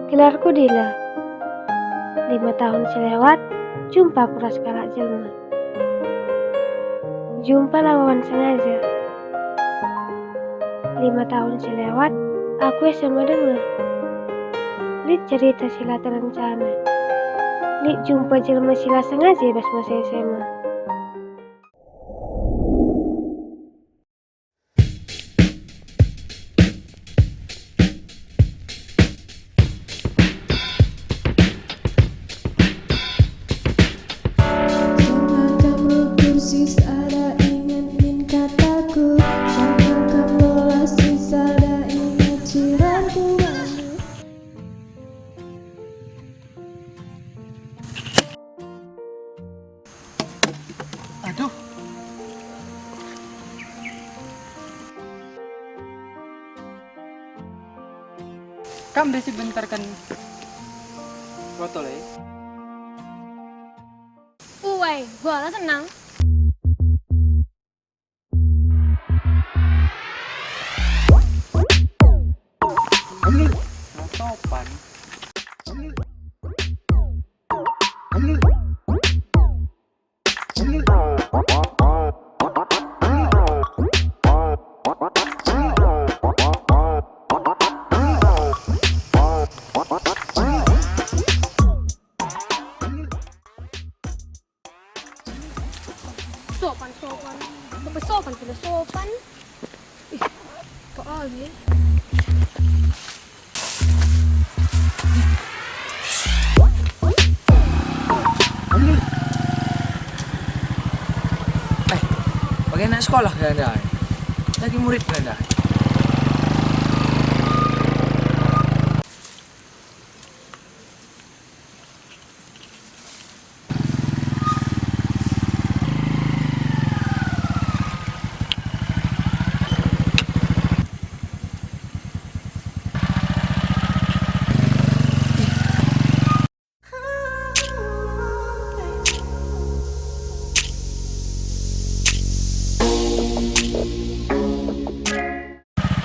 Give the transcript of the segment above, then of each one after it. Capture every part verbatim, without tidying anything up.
Gelarku Dila. Lima tahun si lewat, jumpa aku ras kalak jelma. Jumpa la wawan sengaja. Lima tahun si lewat, aku S M A denga. Lit cerita si la terencana. Lit jumpa jelma si la sengaja i bas masa S M A. Sama kam rukur sis ada inget min kataku, sama kam lolas sis ada inget ciranku. Aduh. Kam desi bentarken botol e? Uwai, gua la senang. Sopan. Sopan, sopan. Sopan, sopan, sopan. Ih, kok lagi? Eh, bage anak sekolah kalian ndai? Lagi murid kalian ndai?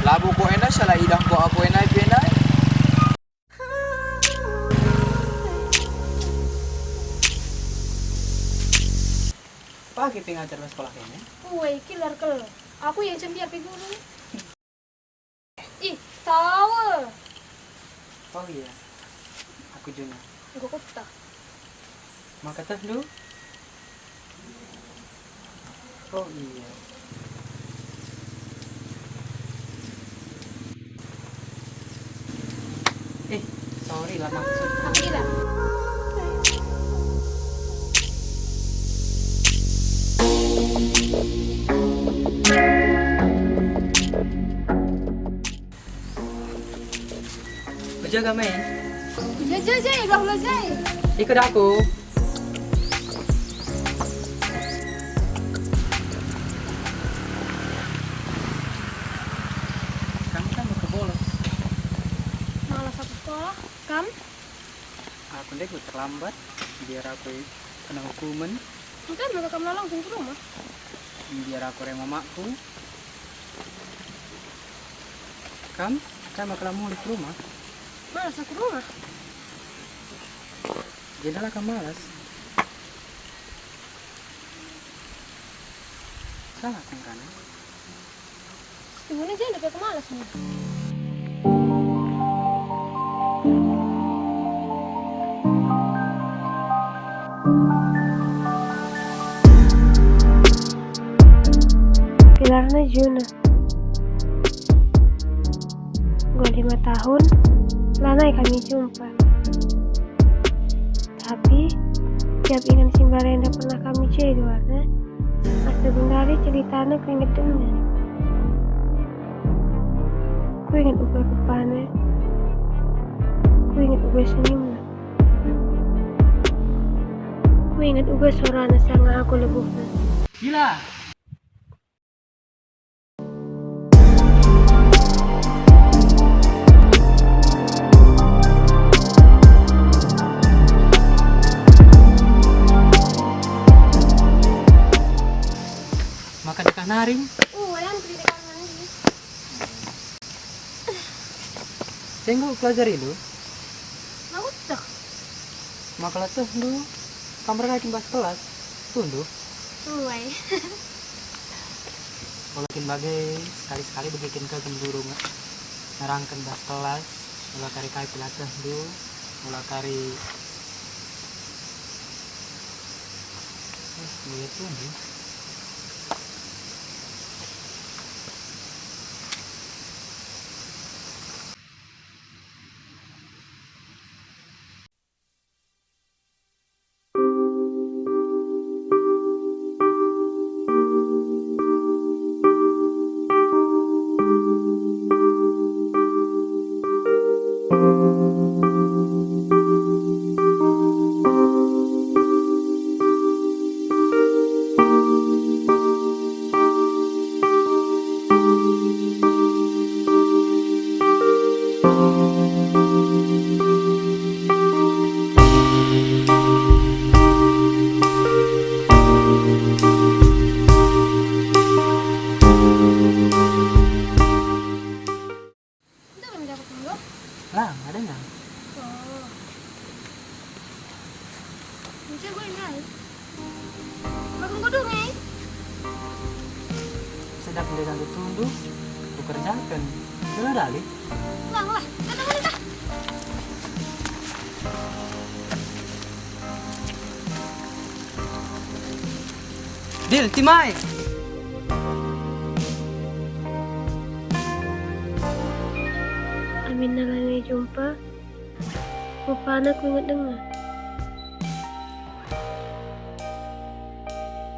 Labo ko enda salah idah ko aku enda pe enda. Pagi pe ngajar sekolah kene? Uwe, kilar kel. Aku yang cendiar pe guru. Ih, tawa. Oh iya, aku juga. Enggo kota. Maka teh lu? Oh iya. Eh, sorry lah maksud. Apa kira? Bejaga, Mei. Jaja, jai, udah lo, jai. Ikut aku. Kamu kan mau ke bolos. Malas aku sekolah, kam? Aku ndai ku terlambat, biar aku kena hukumen. Engkai maka kam la langsung ke rumah? Biar aku rema makku. Kam, kam maka la mulih ke rumah? Malas aku rumah. Jendalah kam malas. Salah aku ngerana. Situhuna jenda pe aku malas nge. Gelarna Juna. Enggo lima tahun, lanai kami jumpa. Tapi, tiap ingan si mbarenda pernah kami je duana, asa genduari ceritana kuinget denga. Kuinget uga rupana. Kuinget uga senyumna. Kuinget uga sorana sanga aku lebuhna. Gila! Makan dekah naring? Uh, ayam beli dekah naring. Senggo pelajari lu? Maka la tehndu, kam erkai kin bas kelas, tundu. Uai. Ola kin bage, sekali-sekali bage kin ka kin guru nge-, nerangken bas kelas, ola kari kai pe la tehndu, ola kari, eh, bage tundu. Enda kami dapat minggu? Lah, ada nang. Oh. Mencil gue nang. Makan godong, eh? Sedap ndegan tundu, kukerjaken. Sudah dali. Lah, lah, datang, datang. Dil, timai. Aminna lanai jumpa, rupana kuinget denga.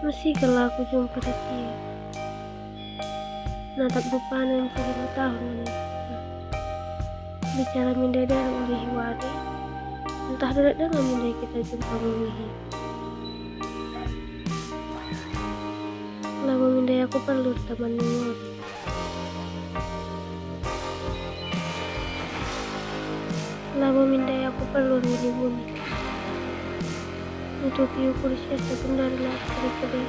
Mesi kal aku jumpa ras ia. Natap rupana ncari lima tahun ngenca. Bicara min ndai dareng ulihi wari, ntah derek denga min ndai kita jumpa mulihi. Labo min ndai aku perlu ertaman nengori. Labo min ndai aku perlu erbuni-buni. Nutupi ukur si asa gundari la erkede-kede,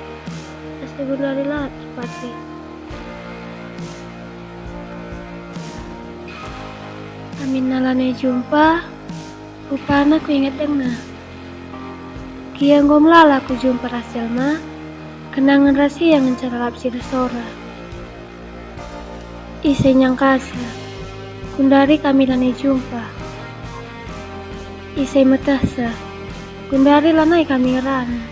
asa gundari la erpati. Aminna lanai jumpa, rupana kuinget denga. Gia enggo melala kujumpa ras jelma, kenangen ras ia ngenca lalap si ersora. Ise nyangkasa, gundari kami lanai jumpa. Ise metehsa, gundari lanai kami ngerana.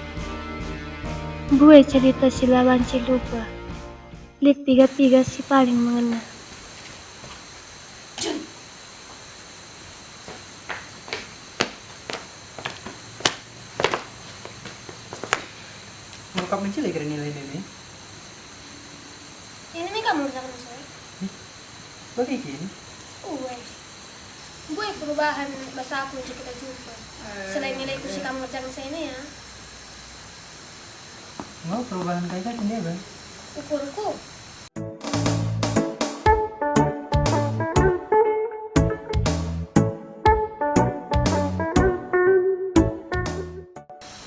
Mbue cerita si la banci lupa, lit piga-piga si paling mengena. Enggo kap mencil kira nilai nene? Ini mi kamu ngerjakan saya? Ih, bagi gini? Uwe. Mbue perubahan bas aku ngenca kita jumpa. Selain nilaiku si kamu ngerjakan saya ini ya. Enggo perubahan kai kah kin deba? Ukurku.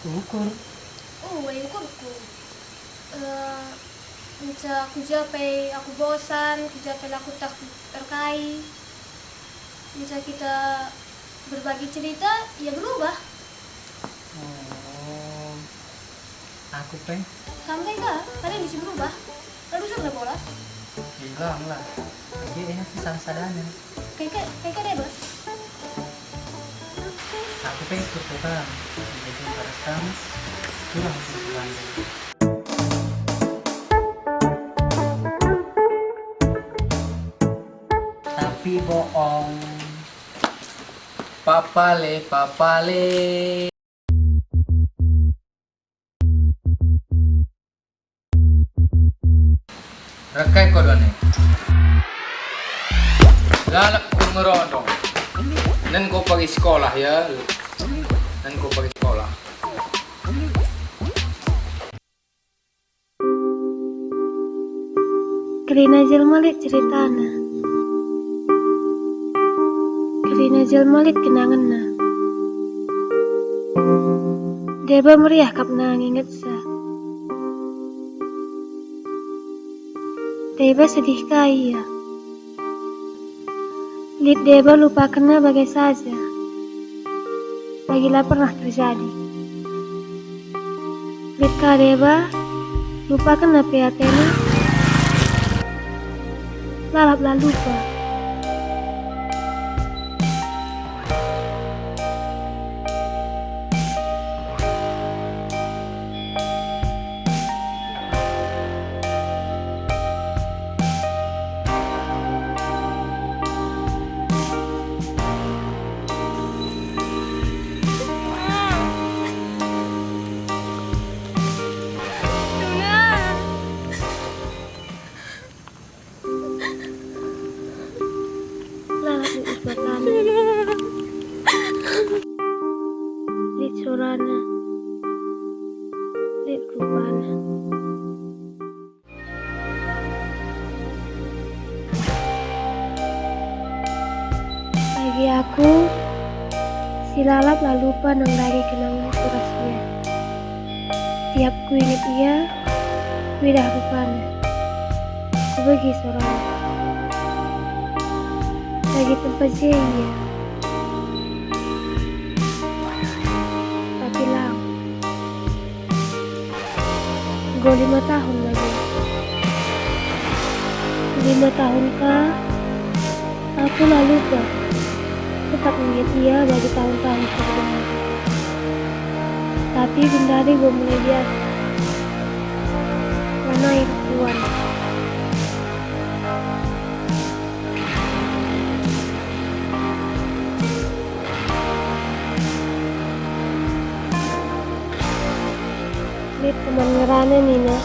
Ukur. Uwe, ukurku. Eh, ngenca ku ja pe aku bosan, ku ja pe la kueteh erkai. Ngenca kita berbagi cerita, ia berubah. Oh, aku pe. Kam kai ka? Kada nge si berubah. Lalu sudah bolas. Hilang lah. Dia enak salah sadanya. Kai ka, kai ka deba. Aku pe ikut ke kam. Dia jumpa ras kam. Kurang sih belanja. Tapi boong. Papale, papale. Rekai ko done. Lalap ku ngerondong. Nen ko pagi sekolah ya. Nen ko pagi sekolah. Kerina jelma lit ceritana. Kerina jelma lit kenangenna. Deba meriah kap nang ingetsa. Deba sedih ka ia. Lit deba lupakenna bage saja. bagi la pernah terjadi. Lit ka deba, lupakenna pe atena, lalap la lupa. Lalap lit matana. Lit sorana. Lit rupana. Bagi aku, si lalap la lupa nandangi kenanganku ras ia. Tiap kuinget ia, kuidah rupana, kubegi sorana. Bagi tempat je ia, tapi lang. Enggo lima tahun lagi. Lima tahun ka, aku la lupa. Tetap inget ia bagi tahun-tahun sebelumnya. Tapi genduari enggo mulai biasa. Lanai ruan. Lit teman ngerana nina,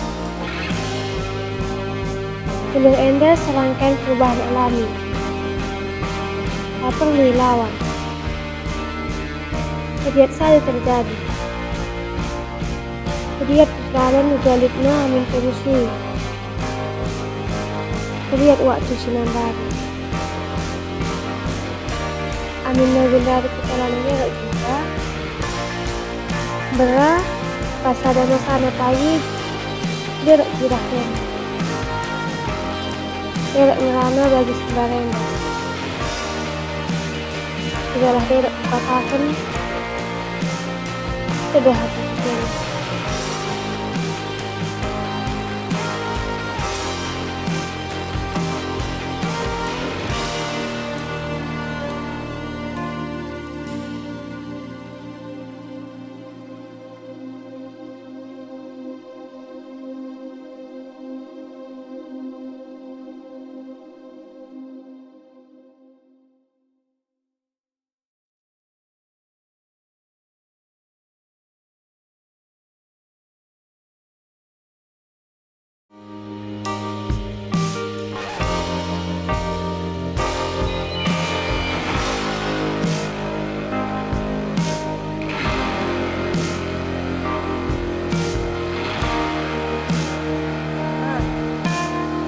geluh enda serangken perubahan alami. La perlu ilawan. Pediat saja terjadi. Pediat persoalan uga litna amin pe mesui. Pediat waktu si nambari. Aminna genduari kita la ngerana juga. Mbera, pas sada masana pagi, derek kuidah kena. Derek ngerana bagi si mbarenda. Sejarah derek kukataken, sedeh aku kukena.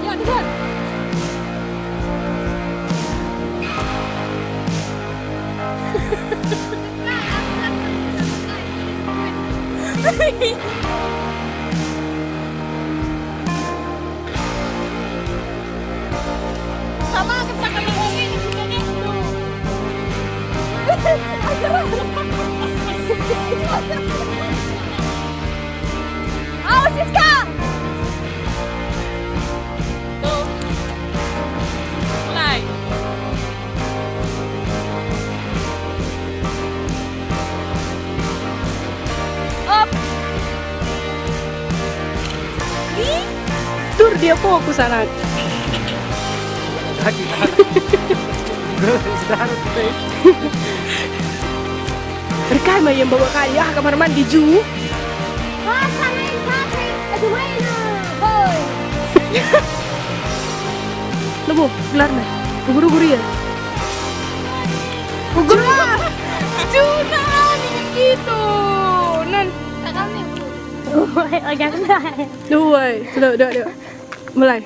Ya, kejar. Sama kencang kali ini, kita deh. Awas, Siska! Tuh. Mulai. Op. Ih. Tur dia fokus, anak. Sakit. Gue sekarang kita. Terkai mah yang bawa kali, ah, kamar mandi ju. Masa main kaki, aduh, main, ah, boy. Lebo, gelarna. Ugur-ugur ia. Ugur lah. Juna, jangan gitu. Nan. Tak kami. Uai, oh, jangan. Uai, sudah, udah, udah. Mulai.